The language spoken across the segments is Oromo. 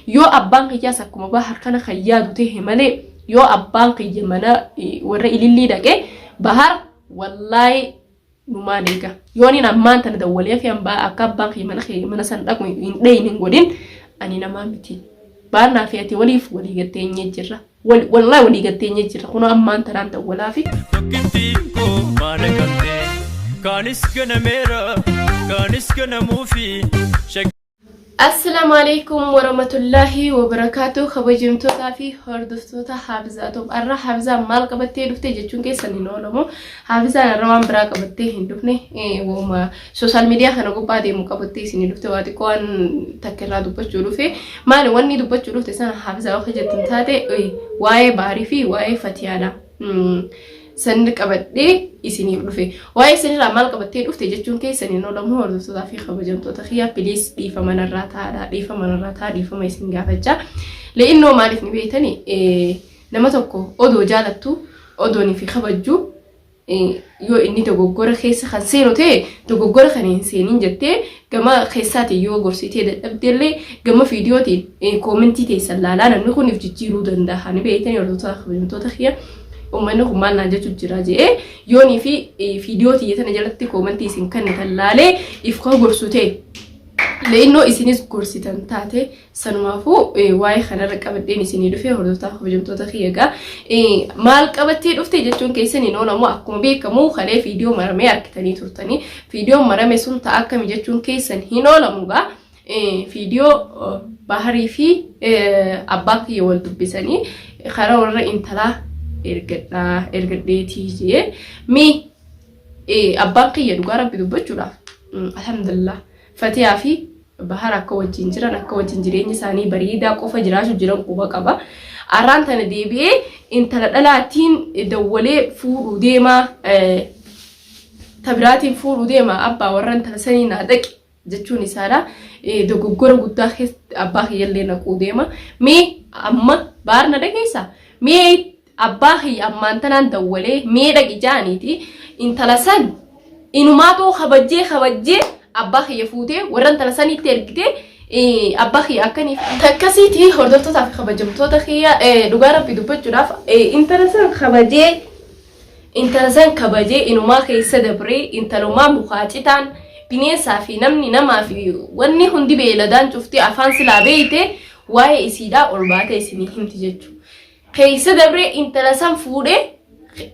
Yoo abbaan kiyyaas akkuma Bahar kana kan yaadu ta'e malee yoo abbaan kiyya mana warra ilillii dhaqe Bahar wallaahi numaan eega. Yoon hin ammaan tana dawwalee fi akka abbaan kiyya mana kiyya mana san dhaqu hin dheeyne hin godhin ani namaa miti. Bahar naa fi ati waliif walii gatteenyee jirra. Wallaahi walii gatteenyee jirra. Kunoo ammaan tanaan dawwalaa fi. Tokkittiin koo maana qabdee kaanis ganameera kaanis ganamuufi. Assalaamu alaikum warahmatullaahi wabarakaatu kabajamtootaa fi hordoftoota Haafizaa Toob har'a Haafizaan maal qabattee dhufte jechuun keessan hin oolamu. Haafizaan har'a waan biraa qabattee hin dhufne waanuma sooshaal miidiyaa kana gubbaa deemu qabattee isinii dhufte waa xiqqoo waan takka irraa dubbachuu dhufe. Maali wanni dubbachuu dhufte sana Haafizaa yoo jettan taate waa'ee Baarii fi waa'ee Fatiyaadha. San qabadhee isiniif dhufe. Waa'ee isinirraa maal qabattee dhufte jechuun keessan hin oolamu hordoftootaa fi kabajamtoota kiyyaa piliis dhiifama narraa taa'aadha. Dhiifama narraa ta'a dhiifama isin gaafachaa. Le'innoo maaliif ni beektani nama tokko odoo jaalattu odoon fi kabajju yoo inni dogoggora keessa kan seenu ta'e dogoggora kan hin seenin jettee gama keessaatiin yoo gorsitee dadhabdellee gama viidiyootiin koomentii teessan laalaa namni kun if jijjiiruu danda'a ni beektani hordoftoota kabajamtoota kiyya. Uummanni kun maal naan jechuu jira je'ee yoonii fi viidiyoo tiyya tana jalatti koomentii isin kennitan laalee if ka gorsu ta'e leennoo isinis gorsitan taate sanumaafuu waa'ee kanarra qabadheen isinii dhufe hordoftoota kabajamtoota kiyya egaa maal qabattee dhufte jechuun keessan hin oolamu akkuma beekamu kalee viidiyoo maramee argitanii turtanii viidiyoon marame sun ta'a akkami jechuun keessan hin oolamu gaa Viidiyoo Baharii fi abbaa kiyya wal dubbisanii karaa warra intalaa ergadhaa ergadheetii jee mee abbaan kiyya dhugaa rabbi dubbachuudhaaf alhamdulillah Fatiyaa fi Bahar akka wajjin jiran akka wajjin jireenya isaanii bareedaa qofa jiraachuu jiran quba qaba. Arraan tana deebi'ee intala dhalaatiin dawwalee fuudhuu deemaa tabiraatiin fuudhuu deema abbaa warra intala sanii naa dhaqi jechuun isaadha. Dogoggora guddaa keessatti abbaa kiyyallee naquu deema. Mee amma baar na dhageessa? Mee abbaa kiyya ammaan tanaan dawwalee mee dhaqi jaaniiti intala san inumaatoo kabajjee kabajjee abbaa kiyya fuutee warra intala saniitti ergitee abbaa kiyya akkaniif takkasiiti hordoftootaa fi kabajamtoota kiyya dhugaa rabbi dubbachuudhaaf intala san kabajee Intala san kabajee inumaa keessa dabree intalumaa mukaa citaan bineensaa fi namni namaa fi wanni hundi beeyladaan cufti afaan silaa beeyte waa'ee isiidhaa ol baatee isinii himti jechu. Keessa dabree intala san fuudhee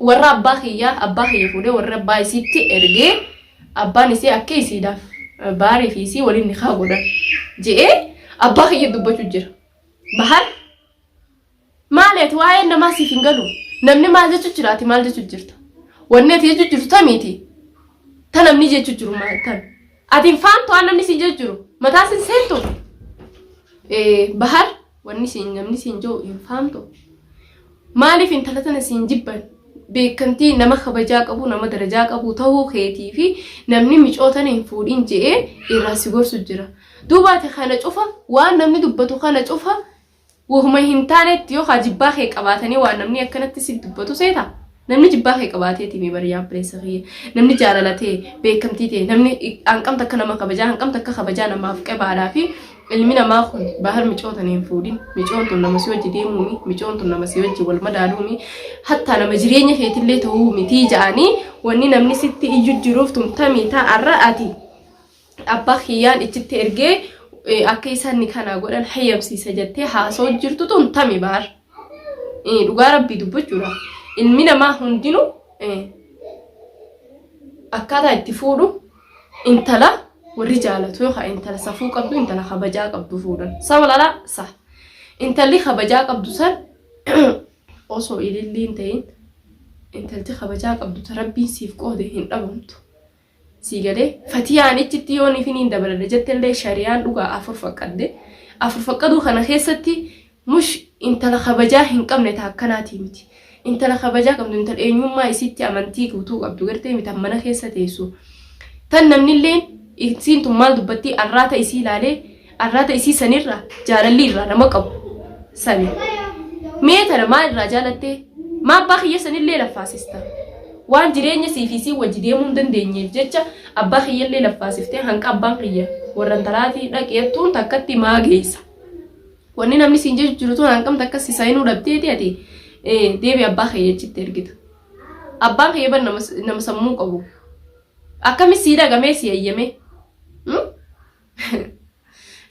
warra abbaa kiyyaa abbaa kiyya fuudhee warra abbaa isiitti ergee abbaan isii akka isiidhaaf baarii fi isii waliin nikaa godhan je'ee abbaa kiyya dubbachuu jira. Bahar Maali ati waa'een namaa siif hin galu. Namni maal jechu jira ati maal jechu jirta. Wanni ati jechu jirtu tamiiti. Ta namni jechu jiru maal tan. Ati hin faantu waan namni siin jechu jiru. Mataa sin seentu. Bahar wanni siin namni siin jiru hin faantu. Maaliif intala tana siin jibban? Beekamtii nama kabajaa qabu nama darajaa qabu ta'uu keetii fi namni micoo tana hin fuudhin je'ee irraa si gorsu jira. Duuba ati kana cufa waan namni dubbatu kana cufa Wahuma hin taanetti yookaa jibbaa kee qabaatanii waan namni akkanatti si dubbatu seeta? Namni jibbaa kee qabaateeti mi bari yaa obboleessa kiyya. Namni jaalala ta'e, beekamtii ta'e, namni hanqam takka nama kabajaa, hanqam takka kabajaa namaaf qabaadhaa fi ilmi namaa kun bahar micoo tana hin fuudhin. Micoon tun nama si wajji deemuumi, micoon tun nama si wajji wal madaaluumi, hattaa nama jireenya keetillee ta'uu mitii ja'anii wanni namni sitti iyyu jiruuf tun tamii ta'arra ati. abbaa kiyyaan ichitti ergee akka isaan ni kanaa godhan hayyamsiisa jettee haasa'u jirtu tun tami baar. Dhugaa rabbii dubbachuudha. Ilmi namaa hundinuu akkaataa itti fuudhu intala warri jaalatu yookaan intala safuu qabdu intala kabajaa qabdu fuudhan. Saba lalaa sa. Intalli kabajaa qabdu san osoo ilillii hin ta'in intalti kabajaa qabdu ta rabbiin siif qoode hin dhabamtu. Sii galee? Fatiyaan ichitti yoo nifiniin dabaladha jettellee shariyaan dhugaa afur faqqadde. Afur faqqaduu kana keessatti mush intala kabajaa hin qabne ta akkanaatii miti. Intala kabajaa qabdu intala eenyummaa isiitti amantii guutuu qabdu gartee miti mana keessa teessu. Tan namnilleen isiin tun maal dubbattii arraata isii ilaalee Arraata isii sanirraa jaalalli irraa nama qabu sani. Mee tana maal irraa jaalattee? Maa abbaa kiyya sanillee laffaasista? Waan jireenya sii fi isiin wajji deemuu hin dandeenyeef jecha abbaa kiyyallee laffaasiftee hanqa abbaan kiyya warra intalaatii dhaqi jettuun takkatti maa geessa? Wanni namni siin jechu jiru tun hanqamta akka si saayinuu dhabdeeti ati deebi abbaa kee jechitti ergita. Abbaan kee ban nama sammuu qabu. Akkami sii dhagamee si eeyyamee?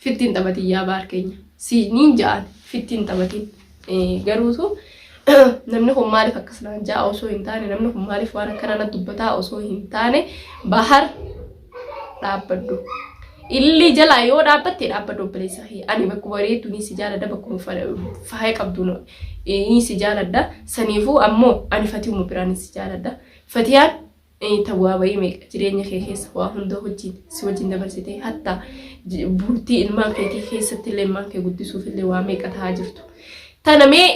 Fittiin taphatin yaa baar keenya. Si niin ja'an fittiin taphatin. Garuutu namni kun maaliif akkas naan ja'a osoo hin taane namni kun maaliif waan akkanaa na dubbataa osoo hin taane bahar dhaabbadhu. Ilillii jalaa yoo dhaabbatte dhaabbadhu obboleessa kiyya. Ani bakkuma bareeddu ni si jaaladha bakkuma faaya qabdu ni si jaaladha. Saniifuu ammoo ani fatiyuma biraan si jaaladha. Fatiyaan ta bu'aa ba'ii meeqa jireenya kee keessa waa hunda wajjin si wajjin dabarsitee hatta bultii ilmaan keetii keessatti illee ilmaan kee guddisuuf illee waa meeqa ta'aa jirtu. Tana mee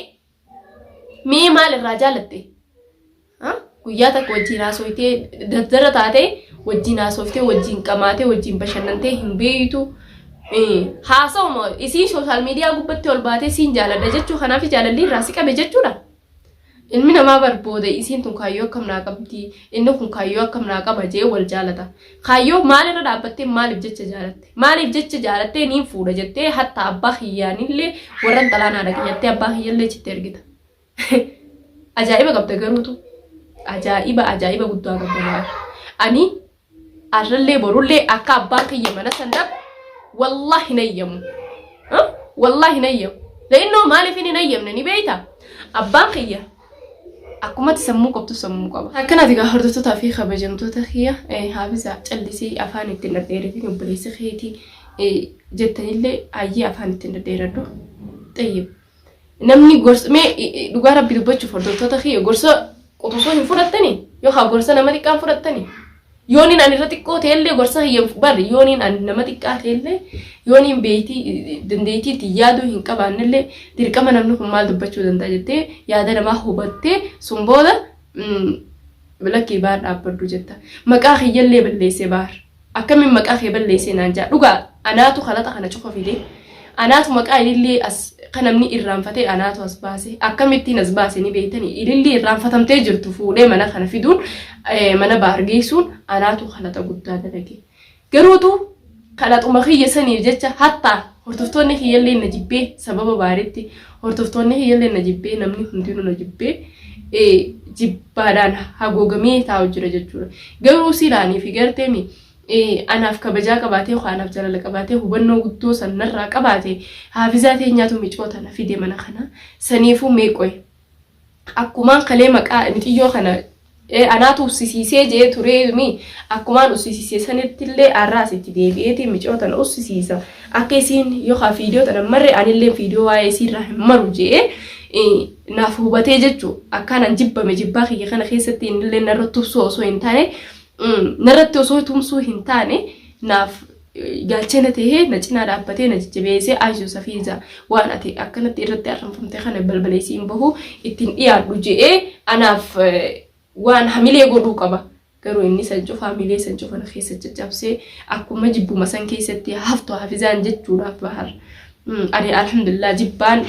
mee maal irraa jaalatte? Guyyaa takka wajjin haasoftee dardara taatee wajjin haasoftee wajjin qamaatee wajjin bashannantee hin beeytu. Haasawuma isii sooshaal miidiyaa gubbatti ol baatee siin jaaladha jechuu kanaaf jaalalli irraa si qabe jechuudha. Ilmi namaa bar booda isiin tun kaayyoo akkam naa qabdi inni kun kaayyoo akkam naa qaba jee wal jaalata. Kaayyoo maalirra dhaabbattee maaliif jecha jaalatte? Maaliif jecha jaalattee niin fuudha jettee hatta abbaa kiyyaanillee warran xalaa naa dhaqi jettee abbaa kiyyallee achitti ergita. Ajaa'iba qabda garuutu. Ajaa'iba ajaa'iba guddaa qabda maal. Ani arrallee borullee akka abbaan kiyya mana san dhaqu wallaahi hin ayyamu. Wallaahi hin ayyamu. Le'innoo maaliif hin ayyamne ni beeyta? Abbaan kiyya akkumatti sammuu qabdu sammuu qaba. Akkanaati egaa hordoftootaa fi kabajamtoota kiyya haafisa callisii afaan ittiin dhadheeratin obboleessi keetii jettanillee hayyee afaan ittiin dhadheeradhu. Xayyib. Namni gorsa mee dhugaa rabbi dubbachuuf hordoftoota kiyya gorsa quxusuu hin fudhattani yookaan gorsa nama xiqqaan fudhattani. Yooniin ani irra xiqqoo ta'ellee gorsa kiyya bari yooniin ani nama xiqqaa ta'ellee yooniin beeytii dandeettii ittiin yaaduu hin qabaannellee dirqama namni kun maal dubbachuu danda'a jettee yaada namaa hubattee sun booda lakkii baar dhaabbadhu jetta. Maqaa kiyyallee balleessee baar. Akkamiin maqaa kee balleessee naan jaa. Dhugaa anaatu kalaxa kana cufa fide. Anaatu maqaa ilillii as kan namni irraanfatee anaatu as baase. Akkamittiin as baase ni beektanii ilillii irraanfatamtee jirtu fuudhee mana kana fiduun mana baar geessuun anaatu kalaxa guddaa dalage. Garuutu kalaxuma kiyya saniif jecha hattaa hordoftoonni kiyyallee na jibbee sababa baaritti hordoftoonni kiyyallee na jibbee namni hundinuu na jibbee jibbaadhaan haguugamee taa'u jira jechuudha. Garuu silaanii fi garteemi anaaf kabajaa qabaatee yookaan anaaf jaalala qabaatee hubannoo guddoo san narraa qabaate haafizaa teenyaatu micoo tana fide mana kana saniifuu meeqoy akkumaan kalee maqaa mixiyyoo kana anaatu ussisiisee jee turee mi akkumaan ussisiisee sanittillee arraas itti deebi'eeti micoo tana ussisiisa akka isiin yookaan fiidiyoo tana marre anillee fiidiyoo waa'ee isiirraa hin maru jee naaf hubatee jechuu akkaan jibbame jibbaa kiyya kana keessatti innillee narra tubsuu osoo hin taane narratti osoo tumsuu hin taane naaf gaachana tahee na cinaa dhaabbatee na jajjabeessee ayyuu safiiza waan ati akkanatti irratti arramfamte kana balbaleessii hin bahu ittiin dhiyaadhu je'ee anaaf waan hamilee godhuu qaba. Garuu inni san cufa hamilee san cufa na keessa caccabsee akkuma jibbuma san keessatti haftu hafizaan jechuudhaaf bahar. Ani alhamdulillah jibbaan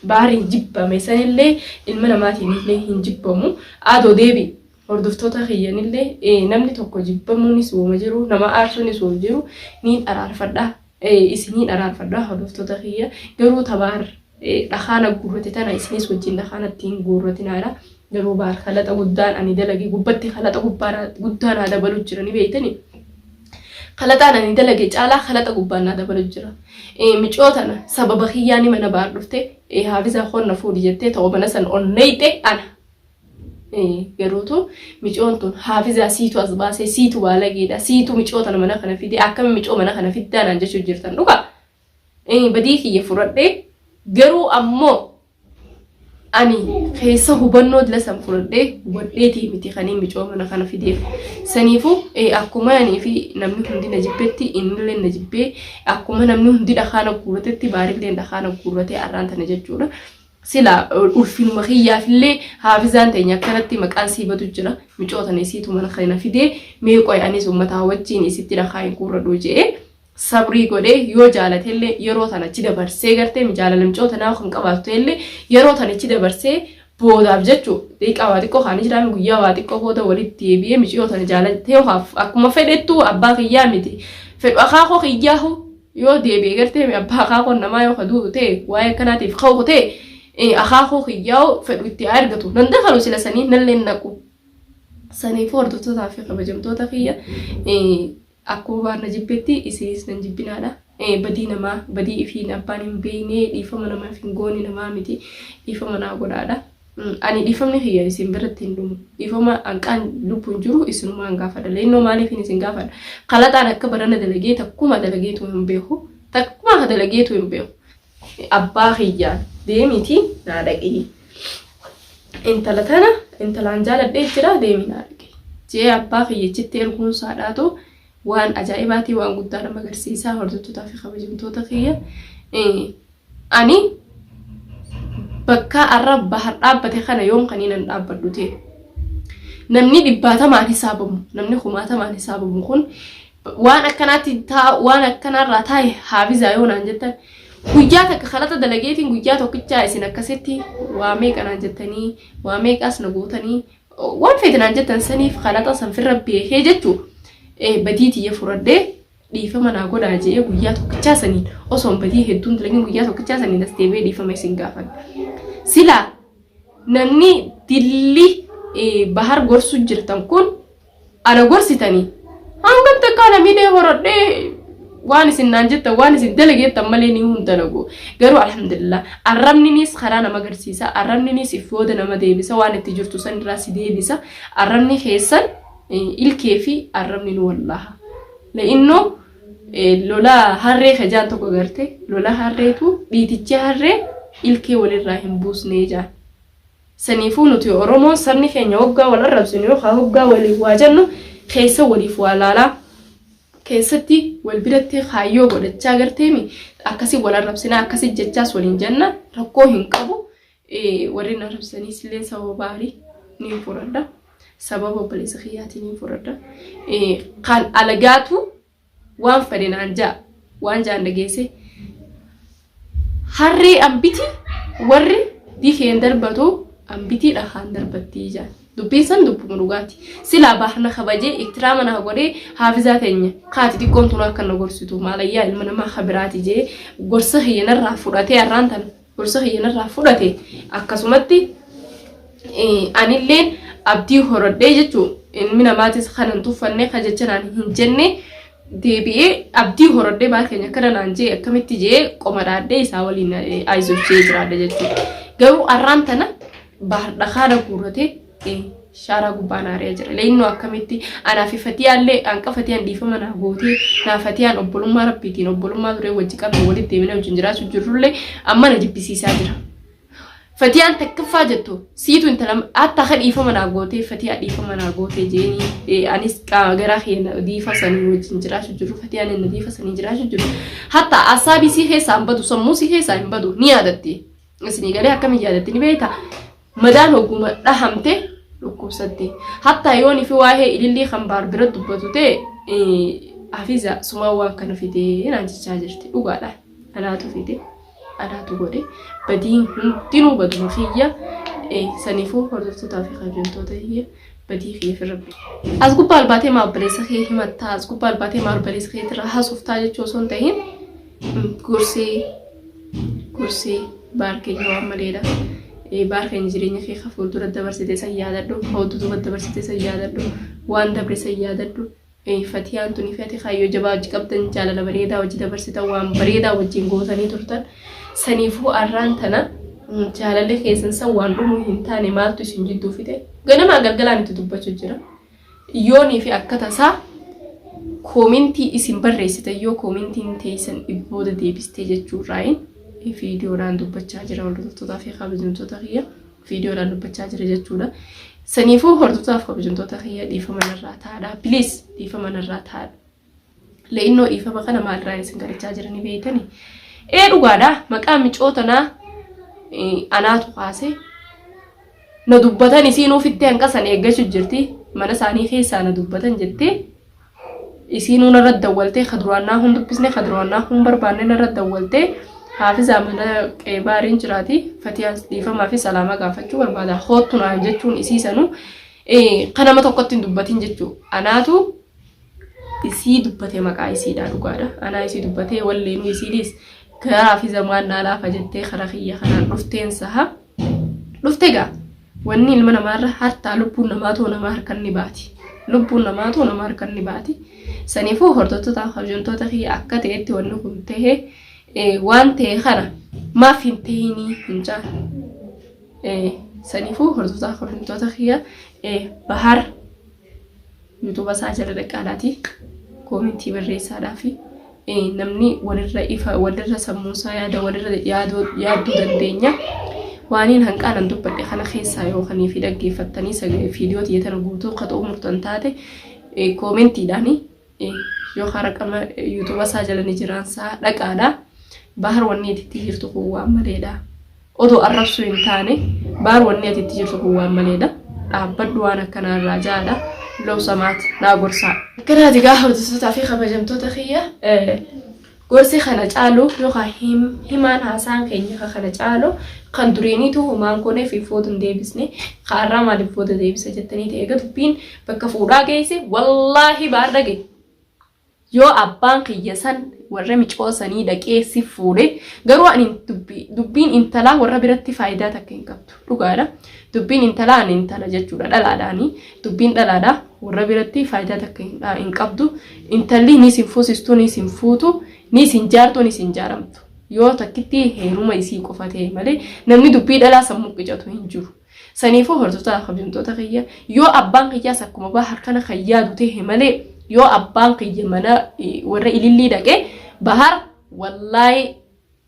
baariin jibbame sanillee ilma namaatiin illee hin jibbamu. Adoo deebi hordoftoota kiyyanillee namni tokko jibbamuunis uuma jiru nama aarsuunis uuma jiru niin araarfadha. Isiniin araarfadha hordoftoota kiyya garuu tabaar dhakaana guurrate tana isinis wajjin dhakaana ittiin guurratinaadha. Garuu baar kalaxa guddaan ani dalage gubbatti kalaxa guddaa naa dabalu jira ni beektani. Kalaxaan ani dalage caalaa kalaxa gubbaan naa dabalu jira. Micoo tana sababa kiyyaani mana baar dhufte haafizaa koon na fuudhi jettee ta'u mana san ol neeyxe ana. Garuutu micoon tun haafizaa siitu as baasee siitu baalageedha siitu micoo tana mana kana fide akkami micoo mana kana fiddaa naan jechuu jirtan dhugaa. Badii kiyya fudhadhee garuu ammoo ani keessa hubannoo dila san fudhadhee hubadheetii miti kaniin micoo mana kana fideef. Saniifuu akkuma anii fi namni hundi na jibbetti innillee na jibbee akkuma namni hundi dhakaana guurratetti baarillee dhakaana guurratee arraan tana jechuudha. Sila ulfinuma kiyyaafillee haafizaan teenya akkanatti maqaan sii badu jira micoo tana isiitu mana kana fidee mee qoy anis ummataa wajjiin isitti dhakaa hin guurradhu je'ee sabrii godhee yoo jaalatellee yeroo tana achi dabarsee gartee jaalala micoo tanaa kan qabaatu ta'ellee yeroo tana achi dabarsee boodaaf jechuu xiqqaa waa xiqqoo kaanii jiraame guyyaa waa xiqqoo booda walitti deebi'ee micoo tana jaalatee akkuma fedhettuu abbaa kiyyaa miti fedhu akaakoo kiyyaahu. Yoo deebi'e gartee abbaa akaakoon namaa yoo ka duutu ta'e waa'ee akkanaatiif ka'u ta'e akaakoo kiyyaa'u fedhu itti haa argatu. Nan dakalu sila sanii nallee hin naqu. Saniifuu hordoftootaa fi kabajamtoota kiyya akkuma baar na jibbetti isinis nan jibbinaadha. Badii namaa badii ifiin abbaan hin beekne dhiifama namaaf hin goone namaa miti dhiifama naa godhaadha. Ani dhiifamni kiyya isin biratti hin dhumu. Dhiifama hanqaan lubbuun jiru isinumaan gaafadha. Leennoo maaliifin isin gaafadha? Kalaxaan akka barana dalagee takkuma dalageetu hin beeku. Takkuma dalageetu hin beeku. Abbaa kiyyaan deemiti naa dhaqii. Intala tana intalaan jaaladhee jira deemi naa dhaqi. Jee abbaa kiyyachitti erguun saadhaatu waan ajaa'ibaatii waan guddaa nama agarsiisa hordoftootaa fi kabajamtoota kiyya. Ani bakka arra bahar dhaabbate kana yoom kan hin dhaabbadhu ta'e. Namni dhibbaatamaan hisaabamu namni kumaatamaan hisaabamu kun waan akkanaatti waan akkanaarraa taa'e haafizaa yoo naan jettan guyyaa takka kalaxa dalageetiin guyyaa tokkichaa isin akkasitti waa meeqa naan jettanii waa meeqaas na gootanii waan feete naan jettan saniif kalaxa sanfirra beekee jechuu badii tiyya furadhee dhiifama naa godhaa je'ee guyyaa tokkichaa saniin osoo badii hedduun dalagin guyyaa tokkichaa saniin as deebi'ee dhiifama isin gaafadha. Silaa namni dilli bahar gorsu jirtan kun ana gorsitanii hangam takkaa na miidhee horadhee waan isin naan jettan waan isin dalageettan malee ni hun dalagu. Garuu alhamdulillah arrabninis karaa nama agarsiisa, arrabninis if booda nama deebisa, waan itti jirtu san irraa si deebisa. Arrabni keessan ilkee fi arrabni nu wallaha. Le'innoo lola harree kajaan tokko garte lola harreetu dhiitichi harree ilkee walirraa hin buusnee jaan. Saniifuu nuti Oromoon sabni keenya hoggaa wal arrabsinu yookaan hoggaa waliif waa jennu keessa waliif waa laalaa keessatti wal biratti kaayyoo godhachaa garteemi akkasi wal arrabsinaa akkasi jechaas waliin jenna rakkoo hin qabu. Warri na arrabsaniis illee sababa baarii niin fudhadha. Sababa obboleessa kiyyaatiin niin fudhadha. Kan alagaatu waan fedhe naan ja'a. Waan ja'an dhageesse. Harree ambiti warri dikeen darbatu ambitii dhakaan darbattii ja'an. Dubbiin san dubbuma dhugaati. Silaa baahna kabajee iktiraama naa godhee haafizaa teenya kaati xiqqoon tun akka na gorsitu maalayyaa ilma namaa kabiraati jee gorsa kiyya narraa fudhatee har'aan tana gorsa kiyya narraa fudhate akkasumatti anilleen abdii horadhee jechuun ilmi namaatis kan hin tuffanne kan jecha naan hin jenne deebi'ee abdii horadhee baal keenya akkana naan jee akkamitti jee qoma dhaadhee isaa waliin ayizochee jiraadha jechuudha. Garuu arraan tana bahar dhakaadha guurratee shaaraa gubbaa na ari'aa jira. Leennoo akkamitti anaa fi fatiyaallee hanqa fatiyaan dhiifama naa gootee naa fatiyaan obbolummaa rabbiitiin obbolummaa turee wajji qabne walitti deemnee wajjin jiraachuu jirrullee amma na jibbisiisaa jira. Fatiyaan takkaffaa jettu siitu intala hatta akka dhiifama naa gootee fatiyaa dhiifama naa gootee jeeni anis garaa kiyya nadiifa sanii wajjin jiraachuu jiru fatiyaan nadiifa sanii jiraachuu jiru. Hatta asaabii sii keessaa hin badu sammuu sii keessaa hin badu ni yaadatti. Isinii galee akkamiin yaadatti ni beektaa? Madaan hogguma dhahamte dhukkubsatti. Hattaa yoon fi waa'ee ilillii kan baar bira dubbatu ta'e hafiza sumaan waan kana fidee naan jechaa jirti. Dhugaadha. Anaatu fide. Anaatu godhe. Badiin hundinuu baduma kiyya. Saniifuu hordoftootaa fi kabajamtoota kiyya badii kiyya firra As gubbaa albaatee maa obboleessa kee himattaa? As gubbaa albaatee maa obboleessa keetirraa haasoftaa jechuu osoo hin ta'in gorsee gorsee baar keenya waan maleedha. Baar keenya jireenya kee ka fuuldura dabarsite san yaadadhu, ka duuba dabarsite san yaadadhu, waan dabre san yaadadhu. Fatiyaan tuni fi ati kaayyoo jabaa hojii qabdan jaalala bareedaa hojii dabarsitan waan bareedaa wajjin gootanii turtan. Saniifuu arraan tana jaalalli keessan san waan dhumuu hin taane maaltu isin jidduu fide? Ganamaa galgalaan itti dubbachuu jira. Yoonii fi akka tasaa koomentii isin barreessitan yoo koomentiin teessan booda deebistee jechuurraayin viidiyoodhaan dubbachaa jira hordoftootaa fi kabajamtoota kiyya viidiyoodhaan dubbachaa jira jechuudha. Saniifuu hordoftootaa fi kabajamtoota kiyya dhiifama narraa taadha. Please dhiifama narraa taadha. Le'innoo dhiifama kana maalirraa isin kadhachaa jiranii beektanii? Ee dhugaadha maqaa micoo tanaa anaatu kaase na dubbatan isiin ofitti hanqasan eeggachuu jirti mana isaanii keessaa na dubbatan jettee isiinuu narra dawwaltee ka duraan naa hun dubbisne ka duraan naa hun barbaanne narra dawwaltee haafizaa mana qeebaariin jiraati fatiyaan dhiifamaa fi salaamaa gaafachuu barbaada hoottu naan jechuun isii sanuu kan nama tokkotti hin dubbatin jechuu anaatu isii dubbate maqaa isiidha dhugaadha. Anaa isii dubbatee walleenuu isiinis garaa fi zamaan naa laafa jettee karaa kiyya kanaan dhufteen saha. Dhufte gaa wanni ilma namaarra hartaa lubbuun namaatoo nama harkan ni baati. Lubbuun namaatoo nama harkan ni baati. Saniifuu hordoftoota kabajamtoota kiyya akka ta'etti wanni kun ta'e waan ta'e kana maaf hin ta'inii hin caalu. Saniifuu hordoftoota kabajamtoota kiyya Bahar yuutuuba isaa jala dhaqaadhaati koomentii barreessaadhaa fi namni walirra ifa walirra sammuusaa yaada walirra yaadduu dandeenya. Waaniin hanqaanan dubbadhe kana keessaa yookanii fi dhaggeeffattanii viidiyoo tiyya tana guutuu ka xumurtan taate koomentiidhaani yookaan raqama yuutuuba isaa jala ni jiraansaa dhaqaadha. Bahar wanni itti jirtu kun waan maleedha. Odoo arrabsuu hin taane Bahar wanni ati itti jirtu kun waan maleedha. Dhaabbadhu waan akkanaa irraa jaadha. Low samaat naa gorsaa. Akkanaati gaa hordoftootaa fi kabajamtoota kiyya gorsi kana caalu yookaan himaan haasaan keenya ka kana caalu kan duriiniitu humaan kunee fi footu hin deebisne kaarraa maaliif footu deebisa jettanii ta'e egaa dubbiin bakka fuudhaa geesse wallaahi baar dhage. Yoo abbaan kiyya san warra micoo sanii dhaqee si fuudhe garuu ani dubbiin intalaa warra biratti faayidaa takka hin qabdu dhugaadha. Dubbiin intalaa ani intala jechuudha dhalaadhaani dubbiin dhalaadha warra biratti faayidaa takka hin qabdu. Intalli ni sin fuusistu ni sin fuutu ni sin jaartu ni sin jaaramtu yoo takkitti heeruma isii qofa ta'e malee namni dubbii dhalaa sammuu qicatu hin jiru. Saniifuu hordoftoota kabajamtoota kiyya yoo abbaan kiyyaas akkuma Bahar kana kan yaadu ta'e malee yoo abbaan kiyya mana warra ilillii dhaqe Bahar wallaahi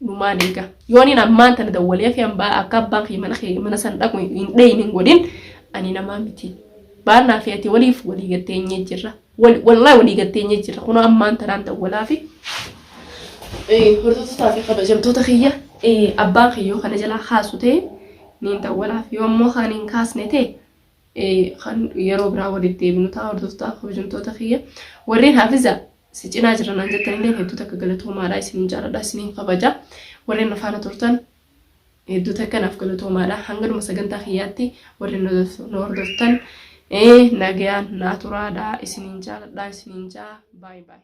numaan eega. Yoon hin ammaan tana dawwalee fi akka abbaan kiyya mana kiyya mana san dhaqu hin dhayin hin godhin ani namaa miti. Baarnaa fi ati waliif walii gatteenyee jirra. Wallaahi walii gatteenyee jirra. Kunoo ammaan tanaan dawwalaa fi hordoftootaa fi kabajamtoota kiyya abbaan kiyya yoo kana jalaa kaasu ta'e niin dawwalaaf. Yoo ammoo kaan hin kaasne ta'e kan yeroo biraa walitti deebinu ta'a hordoftoota kabajamtoota kiyya. Warreen hafiza si cinaa jira naan jettan illee hedduu takka galatoomaadha isiniin jaaladha isiniin kabaja. Warreen na faana turtan hedduu takka naaf galatoomaadha. Hanga dhuma sagantaa kiyyaatti warreen na hordoftan nagayaan naa turaadha isiniin jaaladha isiniin jaa baay baay.